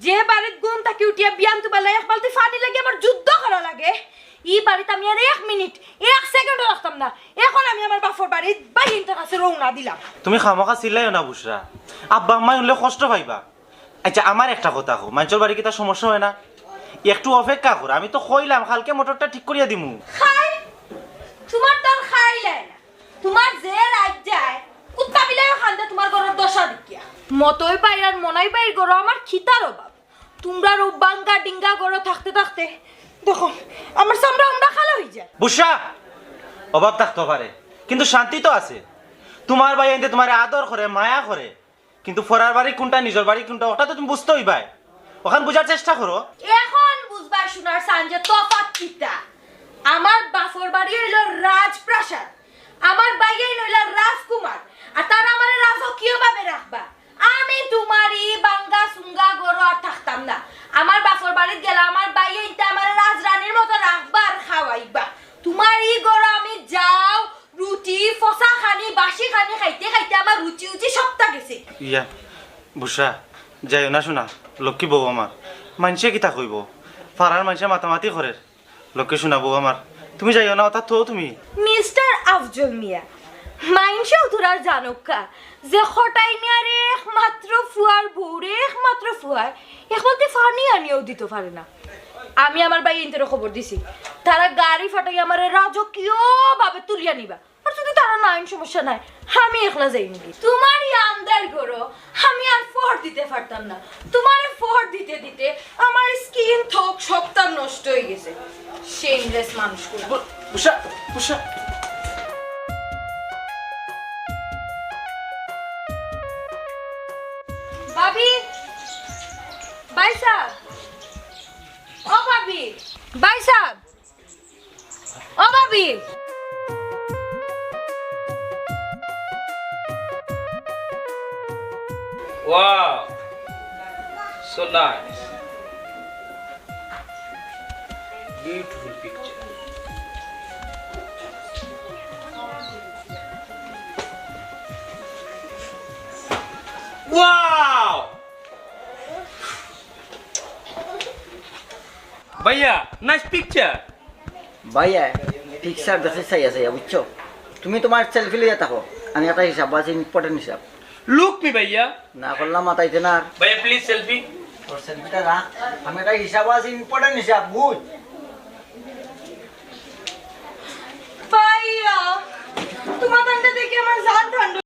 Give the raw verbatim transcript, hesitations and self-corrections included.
যে বাড়িত ঘুম থাকি উঠিয়া বিয়ান তুবাইলে এক বালতি পানি লাগি আমার যুদ্ধ করা লাগে, ই বাড়িত আমি আর এক মিনিট, এক সেকেন্ডও রাখতাম না। এখন আমি আমার বাপর বাড়িত ভাইয়াইন্তর কাছে রওনা দিলাম। তুমি খামোখা চিল্লাইও না বুশরা, আব্বা আম্মায় হুনলে কষ্ট পাইবা। আচ্ছা, আমার একটা কথা কও, মাইনষর বাড়ি কিতা সমস্যা অয় না? একটু অপেক্ষা করো, আমি তো কইলাম কালকে মোটরটা ঠিক করিয়া দিমু। খাই, তুমার তো আর খাইলাই না। তুমার যে রাইত যায়, কুত্তা বিলাইও কান্দে তুমার ঘরর দশা দেখিয়া। মতই ভাইর আর মনাই ভাইর ঘরো আমার কিতার অভাব? তুমরার অউ ভাঙ্গা ডিঙ্গা ঘরো থাকতে থাকতে দেখো, আমার চামড়া উমড়া কালা অইযায়। বুশরা, অভাব থাকতো পারে, কিন্তু শান্তি তো আছে। তুমার ভাইয়াইন্তে তুমারে আদর করে, মায়া করে, কিন্তু পরার বাড়ি কুনটা, নিজর বাড়ি কুনটা, ওটা তো তুমি বুঝতে অইবায়। অখান বুঝার চেষ্টা করো। এখন বুঝবায় সোনার চান যে তফাত কিতা। আমার বাপর বাড়ি অইলো রাজপ্রাসাদ, আমার ভাইয়াইন অইলা রাজকুমার, আর তারা আমারে রাজকীয় ভাবে রাখবা। আমি তুমার ই ভাঙ্গা চুঙ্গা ঘরো আর থাকতাম না। আমার বাপর বাড়িত গেলে আমার ভাইয়াইন্তে আমারে রাজরানীর মতো রাখবা আর খাওয়াইবা। তুমার ই ঘরো আমি যাও, রুটি, ফসা খানি, বাসি খানি খাইতে খাইতে আমার রুচি উচি সবটা গেছে। ইয়া, বুশরা, যাইও না সোনা, লক্ষ্মী বউ আমার। মাইনষে কিতা কইবো? পাড়ার মাইনষে মাতামাতি করের। লক্ষ্মী সোনা বউ আমার, তুমি যাইও না, অতা তো তুমি। মিস্টার আফজল মিয়া, মাইনষে অতরা জানউক্কা যে কটাই মিয়ার একমাত্র ফুয়ার বউরে, একমাত্র ফুয়ায় এক বালতি পানি আনিয়াও দিতো পারে না। আমি আমার ভাইয়াইন্তরে খবর দিছি, তারা গাড়ি ফাটাইয়া আমারে রাজকীয় ভাবে তুলিয়া নিবা। আর যুদি তারা না আইন, সমস্যা নাই, আমি একলা যাইমুগি। তুমার ই আন্দাইর ঘরো আমি আর ফর দিতে পারতাম না। তুমারে ফর দিতে দিতে আমার স্কিন থক সবটা নষ্ট অইগেছে। শেমলেস মানুষগুলা। বু-, বুশরা, বুশরা। ভাবি, ভাইসাব, ও ভাবি, ভাইসাব। ও ভাবি। Wow, so nice. Beautiful picture. Wow! ভাইয়া, nice picture. ভাইয়া, picture দেখি চাইয়া চাইয়া, বুঝছো? তুমি তুমার selfie লইয়া থাকো, আমি একটা হিসাব আছে, important হিসাব। Look me, ভাইয়া। না করলাম, মাতাইতে না আর। ভাইয়া, please selfie. তোর selfieটা রাখ, আমি একটা হিসাব আছে, important হিসাব, বুঝ। ভাইয়া, তুমার তানটা দেখি আমার জান ঠান্ডা।